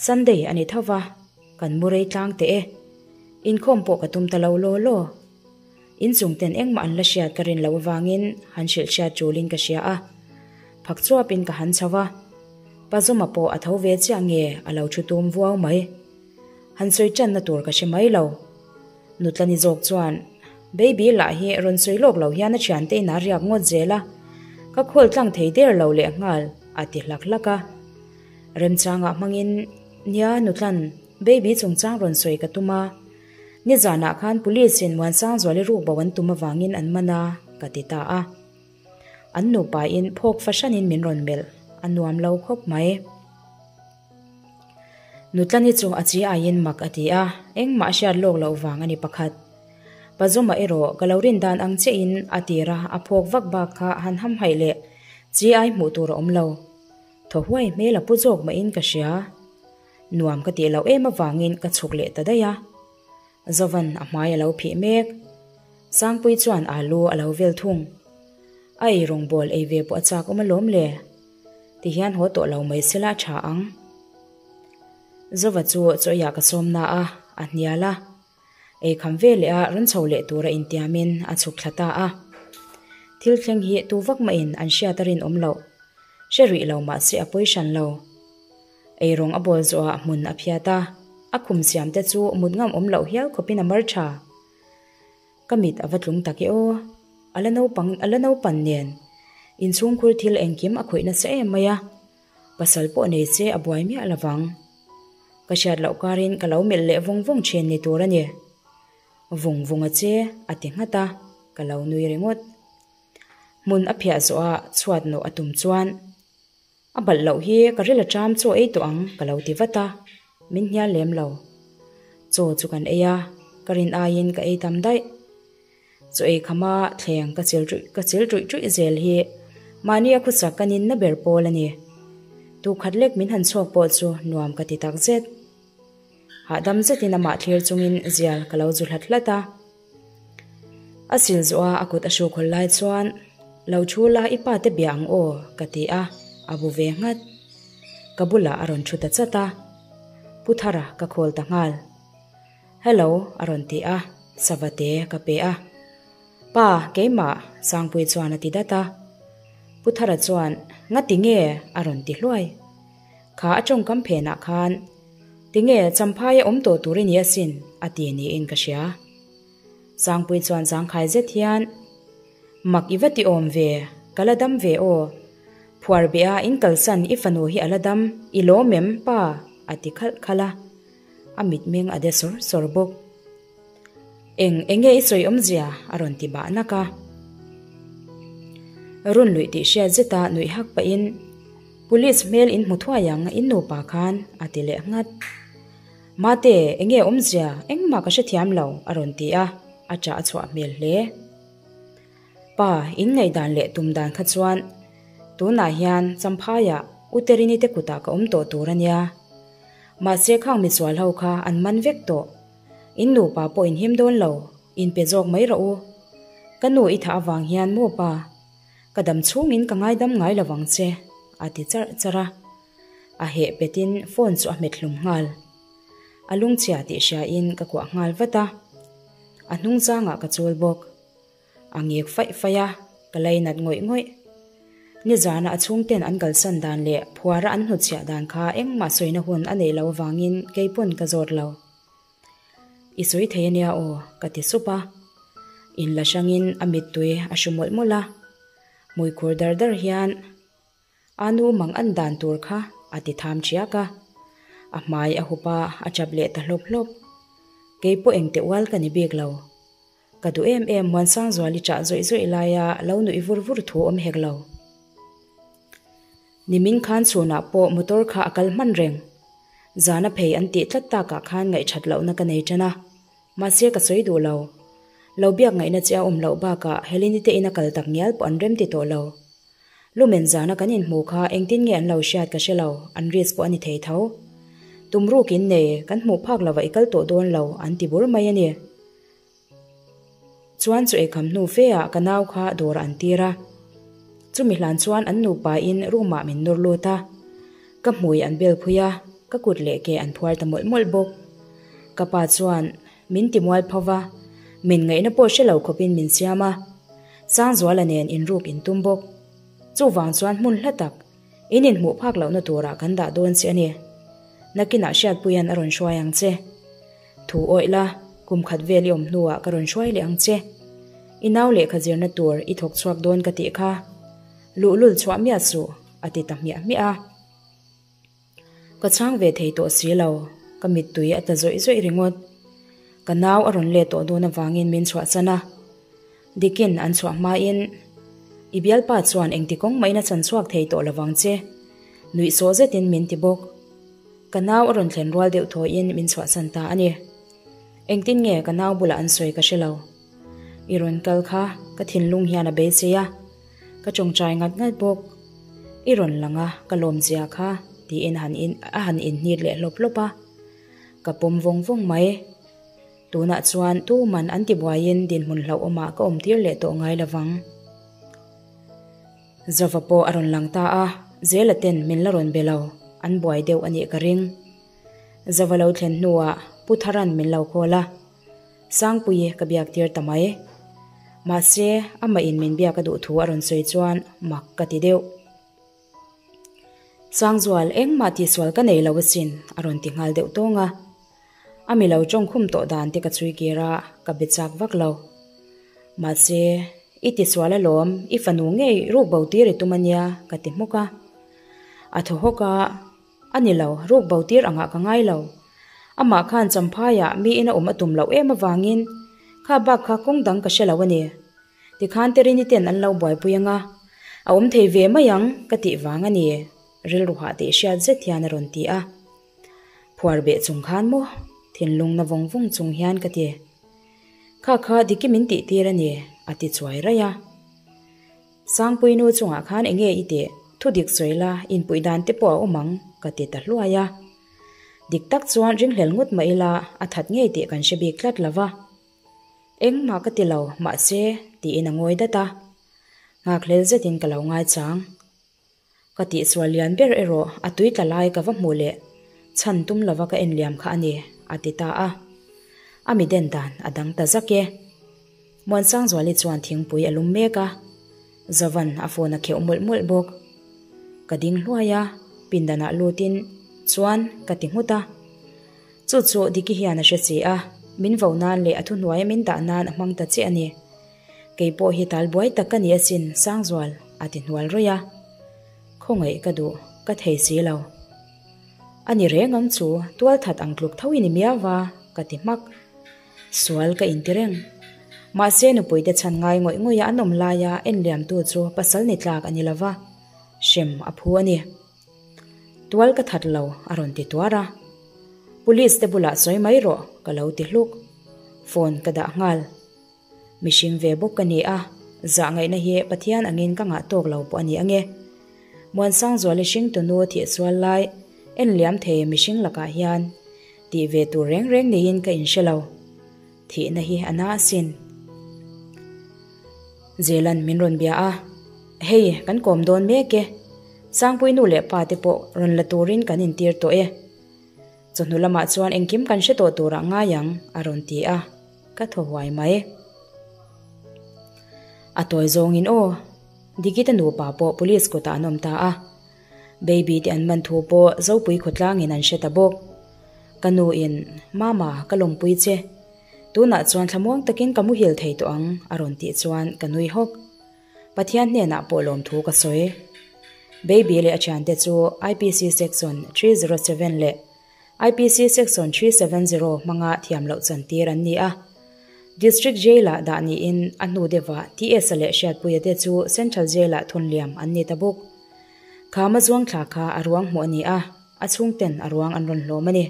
Sunday a ni tho va, kan mu rei tlang teh e. Inkhawm pawh ka tum ta lo law law. Inchung ten engmah an la hriat ka rin loh avangin han hrilh hriat tulin ka hria a. Phak chuapin ka han chho a. Pa Zawma pawh a tho ve chiah nge a lo thu tum vuau mai. Han sawi tanna tur ka hre mai lo. Nutlani zawk chuan, Baby lah hi rawn sawi lawk lo hian a thiante inah a riak ngawt zel a, ka khawl tlang thei der lo lehnghal, a ti hlak hlak a. Remchangah hmangin, Nia Nutlan, Baby chungchang rawn sawi ka tum a. Nizanah khan Police in Muansangzuali rukbo an tum avangin an man a, ka ti ta a. An nupain phawk fahranin min rawn melh, a nuam lo khawp mai. Nutlani chu a chi aiin mak a ti a, engmah a hriat lawk loh vang a ni pakhat. Pazawma erawh ka lo rin dan ang chiahin a tir a, a phawk vak bak kha han hamhaih leh chi ai hmuh tur a awm lo. Thaw huai hmel a pu zawk mahin ka hria. Nuam ka tih loh em avangin ka chhuk leh ta daih a. Zovan a hmai a lo phih mek. Sangpui chuan alu a lo vel thung. A ei rawngbawl ei ve pawh a chak awm alawm le. Tihian haw tawh lo mai sela a tha ang. Zova chu chawiah ka sawm na a, a hnial a. Ei kham ve leh a rawn chho leh tura intiamin a chhuk thla ta a. Thil thleng hi tu vak mahin an hriat a rinawm loh. Hre rih lo mahse a pawi hran lo. Ei rawng a bawl zawhah hmun a phiat a, a khum siam te chu mut ngam awm loh hial khawpin a mar tha. Ka mit a va tlung tak e aw. A la naupang a la naupan nen. Inchhungkhur thil engkim a khawih nasa em mai a. Pasal pawh nei se a buai miah lovang. Ka hriat loh karin ka lo melh leh vawng vawng thin ni tur a ni. Vung vung a che a ti nghat a, ka lo nui ringawt. Hmun a phiah zawh a chhuat nawh a tum chuan. A balh loh hi ka ril a ṭam chaw ei tawh ang ka lo ti vat a, min hnial lem lo. Chaw chu kan ei a, ka rin aiin ka ei tam daih. Chaw ei khama thleng ka chil ṭuih ka chil ṭuih ṭuih zel hi mahni a khawsak ka ninna ber pawl a ni. Tukhat lek min han chhuak pawh chu nuam ka ti tak zet. Hahdam zetin amah thlir chungin zial ka lo zu hlat hlat a. A sil zawh a a kut a hru khawl lai chuan, Lo thu la i pa te bia ang aw, ka ti a, a bu ve nghat. Ka bulah a rawn thu ta chat a. Pu Thara ka khawl ta nghal. Hello, a rawn ti a, sava te ka pe a. Pa, keimah, Sangpui chuan a ti dat a. Pu Thara chuan, Ngati nge? a rawn ti hluai. Kha a tawngkam phenah khan, Tinge Champhaia awm tawh tur i ni asin, a ti niin ka hria. Sangpui chuan zangkhai zet hian, Mak i va ti awm ve, ka la dam ve aw. Phuar beh a in kalsan i fanu hi a la dam, i lawm em, pa? a ti khalh khalh a. A mitmeng a de sawr sawr bawk. Eng enge i sawi awmzia? a rawn ti bah nak a. Run luih tih hriat zeta nuih hak pahin, Police hmel in hmu thuai ang, in nupa khan, a ti leh nghat. Mate, enge awmzia? Engmah ka hrethiam lo, a rawn ti a, a ṭah a chhuah hmel hle. Pa, in ngaihdan leh tum dan kha chuan tunah hian Champhaiah U Terini te kutah ka awm tawh tur a nia. Mahse khang misual ho kha an man vek tawh. In nupa pawh in him dawn lo, in pe zawk mai rawh u. Ka nu i thah avang hian maw pa, ka dam chhungin ka ngaidam ngai lo vang che, a ti charh charh a. A heh petin phone chu a hmet hlum nghal. A lungchhia tih hriain ka kuah nghal vat a. A hnungchangah ka chul bawk. A ngek faih faih a, ka lainat ngawih ngawih. Nizana a chhungten an kalsan dan leh phuara an hnutchhiah dan kha engmah sawina hun a neih loh avangin keipawn ka zawt lo. I sawi thei ania aw, ka ti sup a. In la hrangin a mittui a hru mawlh mawlh a. Hmuikhur dar dar hian A nu mang an dan tur kha a ti tham ṭhiak a. A hmai a hup a, a chap leh ta hlawp hlawp. Keipawh engte ual ka ni bik lo. Ka duh em em Muansangzuali ṭah zawih zawih laia lo nuih vur vur thu awm hek lo. Nimin khan chhunah pawh motor kha a kal hman reng. Zana phei an tih tlat takah khan ngaihṭhat lohna ka nei ṭan a. Mahse ka sawi duh lo. Lo biak ngaihna che a awm loh bakah Helene te ina kal tak ngial pawh an rem ti tawh lo. Lumen zana kan inhmuh kha engtin nge an lo hriat ka hre lo, an risk pawh a ni thei tho. Tum ruk in nei, kan hmuh phak lova i kal tawh dawn lo an ti bur mai a ni. Chuan chu eikham hnu fe ah ka nau kha dawr an tir a. Chumi hlan chuan an nupa in room ah min nawr lut a. Ka hmui an bel phui a, ka kut leh ke an phuar ta mawlh mawlh bawk. Ka pa chuan min ti mual pho va, min ngaihna pawh hre lo khawpin min siam a. Sangzuala nen inruk in tum bawk. Chuvang chuan hmun hla tak, in inhmuh phak lohna turah kan dah dawn che a ni. Nakinah Hriatpuia'n a rawn hruai ang che. Thu awih la, kum khat vel i awm hnuah ka rawn hruai leh ang che. I nau lehkha zirna tur i thawk chhuak dawn ka tih kha. Luhlul chhuah miah suh, a ti ta hmiah hmiah a. Ka chhang ve thei tawh si lo, ka mittui a tla zawih zawih ringawt. Ka nau a rawn let tawh dawn avangin min chhuahsan a. Dikin an chhuah hmain, I bialpa chuan engti kawng mahin a chan chhuak thei tawh lovang che, nuih sawh zetin min ti bawk. Ka nau a rawn thlen rual deuh thawiin min chhuahsan ta a ni. Engtin nge ka nau bulah an sawi ka hre lo. I rawn kal kha ka thinlung hian a beisei a, ka tawngtai ngat ngat bawk. I rawn lang a, ka lawm zia kha, tiin han in a han inhnit leh hlawp hlawp a. Ka pawm vawng vawng mai. Tunah chuan tuman an tibuaiin dinhmun hlauhawmah ka awmtir leh tawh ngai lovang. Zova pawh a rawn lang ta a, Zela ten min la rawn be lo, an buai deuh a nih ka ring. Zova lo thlen hnuah Pu Tharan min lo call a, Sangpuii ka biak tir ta mai. Mahse, amah in min biak a duh thu a rawn sawi chuan mak ka ti deuh. Sangzual, engmah tihsual ka nei lo asin, a rawn ti nghal deuh tawng a. A mi lo tawngkhum tawh dan te ka chhui kir a, ka be chak vak lo. Mahse, i tisual alawm, i fanu ngei ruk bo tir i tum ania, ka ti hmuk a. A thaw hawk a, A ni lo, ruk bo tir angah ka ngai lo. Amah khan Champhaiah miin a awm a tum loh em avangin kha bak kha kawng dang ka hre lo a ni. Tikhan Terini ten an lo buaipui anga, a awm thei ve mai ang ka tih vang a ni, rilru hah tih hriat zet hian a rawn ti a. Phuar beh chung khan maw? Thinlung na vawng vawng chung hian ka ti. Kha kha Diki min tih tir a ni, a ti chuai raih a. Sangpui nu chungah khan enge i tih? Thu dik sawi la, inpuih dan te pawh a awm ang, ka ti ta hluai a. Dik tak chuan ringhlel ngawt mah ila, a that ngei tih kan hre bik tlat lo va. Engmah ka ti lo, mahse, tiin a ngawi dat a. Nghakhlel zetin ka lo ngaichang. Ka tihsual lian ber erawh a tui tla lai ka va hmuh leh chhan tum lova ka en liam kha a ni, a ti ta a. A mi den dan a dang ta zak e. Muansangzuali chuan thingpui a lum mek a, Zovan a phone a kheuh mawlh mawlh bawk. Ka ding hluai a, pindanah lutin chuan ka ti nghut a. Chu chu Diki hian a hre si a, min vo nan leh a thuhnuaia min dah nan a hmang ta che a ni. Kei pawh hi tal buai tak ka ni asin, Sangzual, a ti hnual rawih a. Khawngaih ka duh, ka thei si lo. A ni reng ang chu, tual that ang tluk tho i ni miau va, ka ti hmak. Sual ka inti reng. Mahse nupuite chhan ngai ngawih ngawih a an awm laia en liamtu chu pasal ni tlak a ni lo va, hrem a phu a ni. Tual ka that lo, a rawn ti tuar a. Police te bulah sawi mai rawh, ka lo ti hluk. Phone ka dah nghal. Mihring ve bawk ka ni a, zah ngaihna hi Pathian angin ka ngah tawk lo pawh a ni ange. Muansangzuali hringtunu thihsual lai en liam thei mihring lakah hian tih ve tur reng reng niin ka inhre lo. Thihna hi a na asin. Zelan min rawn bia a, Hei, kan kawm dawn mek e. Sangpui nu leh pa te pawh rawn la turin kan intir tawh e. Chawhnu lamah chuan engkim kan hre tawh turah ngai ang, a rawn ti a, ka thaw huai mai. A tawi zawngin aw, Dikita nupa pawh police kutah an awm ta a. Baby te an man thu pawh Zopui khawtlangin an hre ta bawk. Ka nu in, Mama, ka lawmpui che. Tunah chuan thlamuang takin ka muhil thei tawh ang, a rawn tih chuan ka nui hawk. Pathian hnenah pawh lawmthu ka sawi. Baby leh a thiante chu IPC Section 307 leh IPC Section 370 hmanga thiam loh chantir an ni a. District Jail-ah dah niin a hnu deuhah TS-a leh Hriatpuia te chu Central Jail-ah thawn liam an ni ta bawk. Khama zuang thla kha a ruang hmuh a ni a, a chhungten a ruang an rawn hlawm a ni.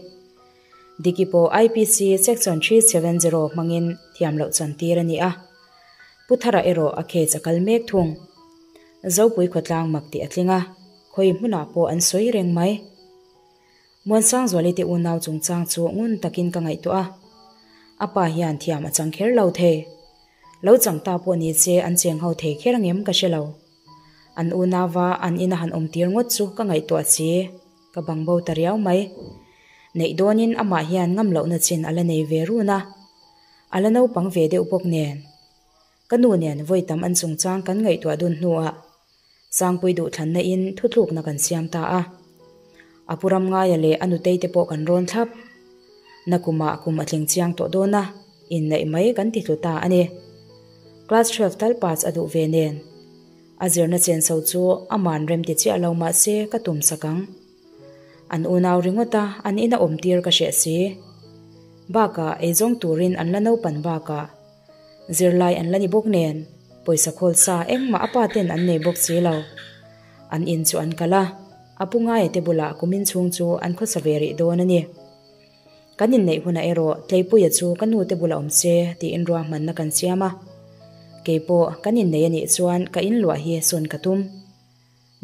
Diki pawh IPC Section 370 hmangin thiam loh chan tir a ni a. Pu Thara erawh a case a kal mek thung. Zopui khawtlang mak tih a tling a, khawi hmunah pawh an sawi reng mai. Muansangzuali te unau chungchang chu ngun takin ka ngaihtuah a. A pa hian thiam a chang kher lo thei. Lo chang ta pawh ni se an cheng ho thei kher angem ka hre lo. An unauva an ina han awm tir ngawt chu ka ngaihtuah si, ka bang bo ta riau mai. Neih dawnin amah hian ngam lohna chin a la nei ve run a, a la naupang ve deuh bawk nen. Ka nu nen vawi tam an chungchang kan ngaihtuah dun hnuah Sangpui duhthlanna in thutlukna kan siam ta a. A pu Ramngaia leh a nutei te pawh kan rawn thlap. Nakumah kum a tling chiang tawh dawn a, inneih mai kan ti hlu ta a ni. Class 12 tal pass a duh ve nen. A zirna chenso chu aman rem ti chiah lo mah se ka tum sak ang. An unau ringawt a, an ina awm tir ka hreh si. Bakah eizawng turin an la naupan bakah Zirlai an la ni bawk nen, pawisa khawl sa engmah a pa ten an nei bawk si lo. An in chu an kal a, a pu ngaia te bulah kumin chhung chu an khawsa ve rih dawn a ni. Kan inneih hunah erawh Tleipuia chu ka nu te bulah awm se tiin ruahmanna kan siam a. Keipawh kan innei a nih chuan ka inluah hi sawn ka tum.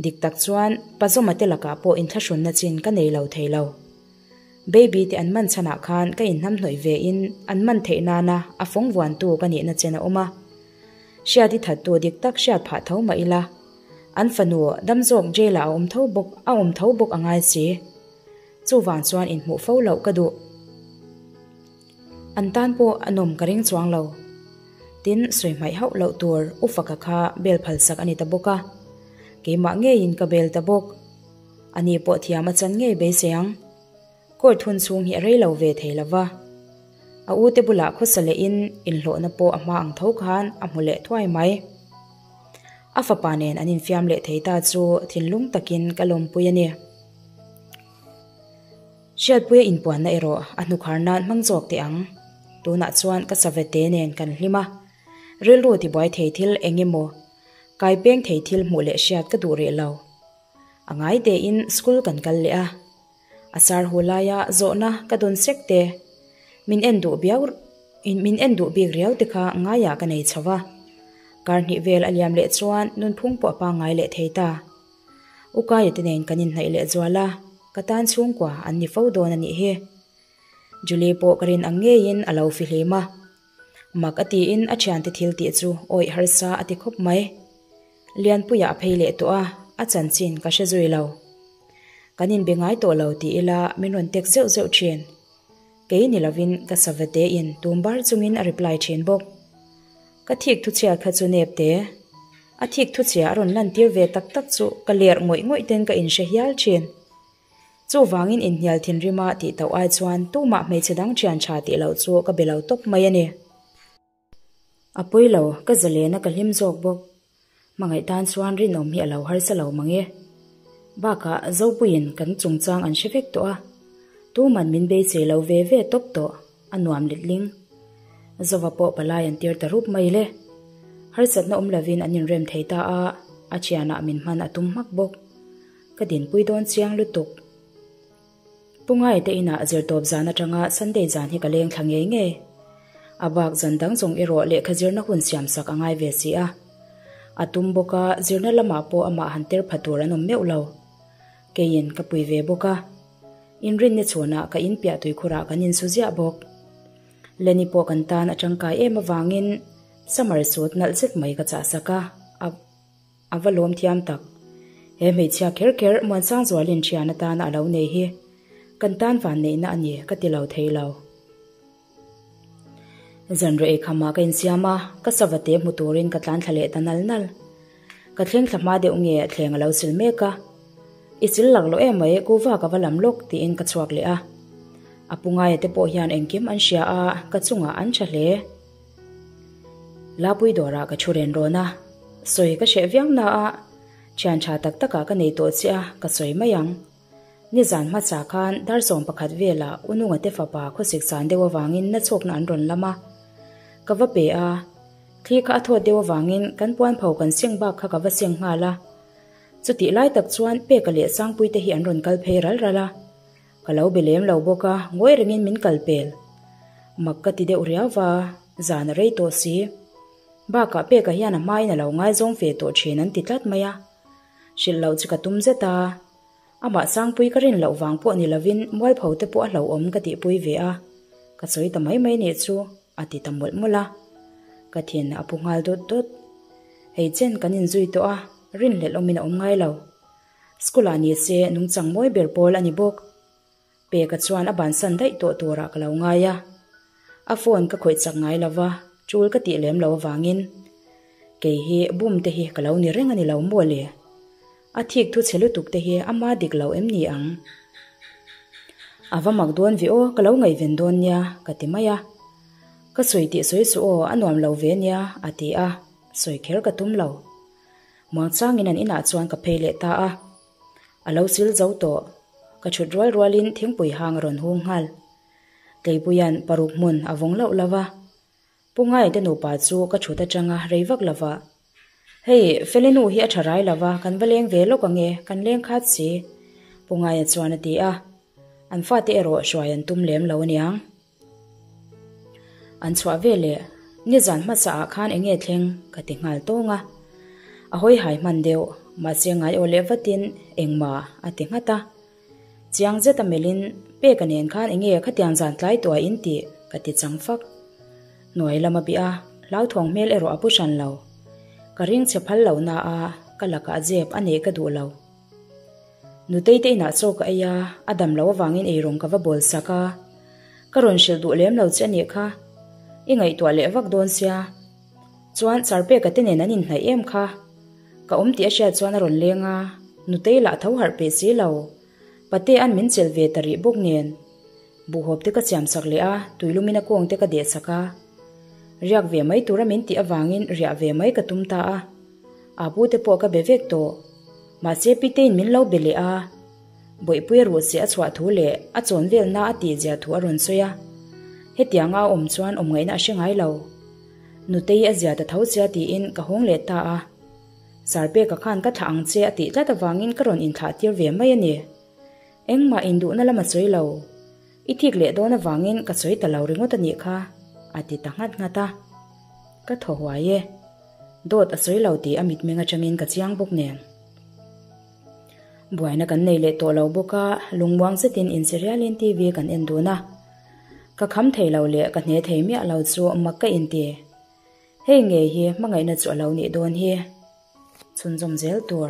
Dik tak chuan Pazawma te lakah pawh inthlahrunna chin ka nei lo thei lo. Baby te an man chhanah khan ka inhnamhnawih ve in an man theih nana a fawng vuantu ka nihna chen a awm a. Hriat i thattu dik tak hriat phah tho mah ila, an fanu dam zawk jail ah a awm tho bawk a awm tho bawk a ngai si. Chuvang chuan inhmuh fo loh ka duh. An tan pawh a nawm ka ring chuang lo. Tin, sawi hmaih hauh loh tur U Faka kha bel phalsak a ni ta bawk a. Keimah ngeiin ka bel ta bawk. Ani pawh thiam a chan ngei beisei ang. Court hun chhung hi a rei lo ve thei lo va. A ute bulah khawsa lehin inhlawhna pawh a hma ang tho khan a hmu leh thuai mai. A fapa nen an infiam leh thei ta chu thinlung takin ka lawmpui a ni. Hriatpuia inpuanna erawh a hnukhar nan hmang zawk teh ang. Tunah chuan ka savete nen kan hlim a, rilru tibuai thei thil eng emaw, kai peng thei thil hmuh leh hriat ka duh rih lo. A ngai tein school kan kal leh a, a sar hu laia zawhna ka dawn sek te, min en duh biau min en duh bik riau te kha ngaiah ka nei chho va. Kar hnih vel a liam leh chuan nunphung pawh a pangngai leh thei ta. Ukaia te nen kan inhnaih leh zual a, ka tan chhungkua an ni fo dawn a nih hi. Julie pawh ka rin ang ngeiin a lo fihlim a. Mak a tiin a thiante thil tih chu awih harsa a ti khawp mai. Lianpuia a phei leh tawh a, a chanchin ka hre zui lo. Kan inbe ngai tawh lo ti ila min rawn tek zeuh zeuh thin. Kei ni lovin ka savate in tum bar chungin a reply thin bawk. Ka thik thuchhiat kha chu nep te. A thik thuchhia a rawn lantir ve tak tak chu ka lerh ngawih ngawih ten ka inhre hial thin. Chuvangin inhnial thinrima tih tauh ai chuan tumah hmeichhe dang thian tha tih loh chu ka be lo tawp mai a ni. A pawi lo, ka zalena ka hlim zawk bawk. Hmangaih tan chuan rinawm hi a lo harsa lo mang e. Bakah Zopuiin kan chungchang an hre vek tawh a, tuman min beisei lo ve ve tawp tawh, a nuam letling. Zova pawh palai an tir ta rup mai le. Harsatna awm lovin an inrem thei ta a, a thianah min hman a tum hmak bawk. Ka dinpui dawn chiang lutuk. Pu Ngaite inah zirtawp zan atanga Sunday zan hi ka leng thla ngei ngei. A bak zan dang zawng erawh lehkha zirna hun siam sak a ngai ve si a. A tum bawk a, zirna lamah pawh amah han ter pha tur an awm meuh lo. Keiin ka pui ve bawk a. Inrinni chhunah ka in piah tuikhurah kan insu ziah bawk. Lenny pawh kan tan a tangkai em avangin summer suit nalh zet mai ka chah sak a, a. A va lawm thiam tak. He hmeichhia kher kher Muansangzualin thian atana a lo nei hi kan tan vanneihna a ni ka ti lo thei lo. Zanriah eikham ah ka insiam a, ka savate hmu turin ka tlan thla leh ta nal nal. Ka thleng thla hma deuh nge thleng a lo sil mek a. I sil lak loh em mai, kuva ka va lam lawk tiin ka chhuak leh a. A pu ngaia te pawh hian engkim an hria a, ka chungah an tha hle. Lapui dawrah ka thu ren rawn a, sawi ka hreh viau na a, thian tha tak takah ka nei tawh che a, ka sawi mai ang. Nizan hmasa khan dar 11 velah U Nunga te fapa khawsik san deuh avangin na chhawkna an rawn lam a. Ka va pe a, thli kha a thawt deuh avangin kan puanpho kan seng bak kha ka va seng nghal a. Chutih lai tak chuan Peka leh Sangpuite hi an rawn kal phei ral ral a. Ka lo be lem lo bawk a, ngawi rengin min kal pel. Mak ka ti deuh riau va, zan a rei tawh si. Bakah Peka hian a hmain a lo ngaizawng ve tawh thin an ti tlat mai a. Hrilh loh chu ka tum zet a. Amah Sangpui ka rin loh vang pawh ni lovin mualpho te pawh a hlauhawm ka tihpui ve a, ka sawi ta mai mai nih chu a ti ta mawlh mawlh a. Ka thin a pu nghal dawt dawt. Hei chen kan inzui tawh a, rinhlelh awmin a awm ngai lo. School ah ni se nungchang mawi ber pawl a ni bawk. Peka chuan a bansan daih tawh turah ka lo ngai a. A phone ka khawih chak ngai lo va, tul ka tih lem lo avangin kei hi bum te hi ka lo ni reng a ni lo maw le? A thik thu chhe lutuk te hi ama dik lo em ni ang? A va mak dawn ve aw, ka lo ngaihven dawn nia, ka ti mai a. Ka sawi tih sawi suh aw, a nuam lo ve nia, a ti a, sawi kher ka tum lo. Muangchangin an inah chuan ka phei leh ta a. A lo sil zo tawh. Ka chhut rual rualin thingpui hang a rawn hung nghal. Tleipuia'n paruk hmun a vawng loh lo va. Pu Ngaite nupa chu ka chhut atanga rei vak lo va. Hei, Feli nu hi a tha rai lo va, kan va leng ve lawk ang e, kan leng khat si, Pu Ngaia chuan a ti a. An fate erawh hruai an tum lem lo aniang. An chhuah ve leh, Nizan hmasa ah khan eng nge thleng? ka ti nghal tawng a. A hawi hai hman deuh, mahse ngai aw leh vatin engmah a ti nghat a. Chiang zet a melhin, Peka nen khan eng nge khatiang zan tlai tuah in tih? ka ti chang fak. Hnuai lam a bih a, hlauthawng hmel erawh a pu hran lo. Ka ring chhe phal lo na a, ka lakah zep a neih ka duh lo. Nutei te inah chaw ka ei a, a dam loh avangin eirawng ka va bawl sak a. Ka rawn hrilh duh lem lo che a nih kha. I ngaihtuah leh vak dawn sia. Chuan Charpeka te nen an inhnaih em kha. Ka awm tih a hriat chuan a rawn leng a, Nutei lah tho harh peh si lo. Pate an min chelh ve ta rih bawk nen. Buhhawp te ka siam sak leh a, tuilumin a kawng te ka deh sak a. Riak ve mai tura min tih avangin riah ve mai ka tum ta a. Apu te pawh ka be vek tawh. Mahse Pitein min lo be leh a, Bawihpuia ruhseh a chhuah thu leh a chawn velna a tihzia thu a rawn sawi a. Hetianga a awm chuan awm ngaihna a hre ngai lo. Nutei a zia ta tho sia tiin ka hawng leh ta a. Sarpeka khan ka thlah ang che a tih tlat avangin ka rawn inthlah tir ve mai a ni. Engmah induhna lam a sawi lo. I thik leh dawn avangin ka sawi ta lo ringawt a nih kha, a ti ta nghat nghat a. Ka thaw huai e. Dawt a sawi lo tih a mitmeng atangin ka chiang bawk nen. Buaina kan nei leh tawh lo bawk a, lungmuang zetin inserialin TV kan en dun a. Ka kham thei lo leh ka hne thei miah lo chu mak ka inti. Hei ngei hi hmangaihna chu a lo nih dawn hi. Chhunzawm zel tur.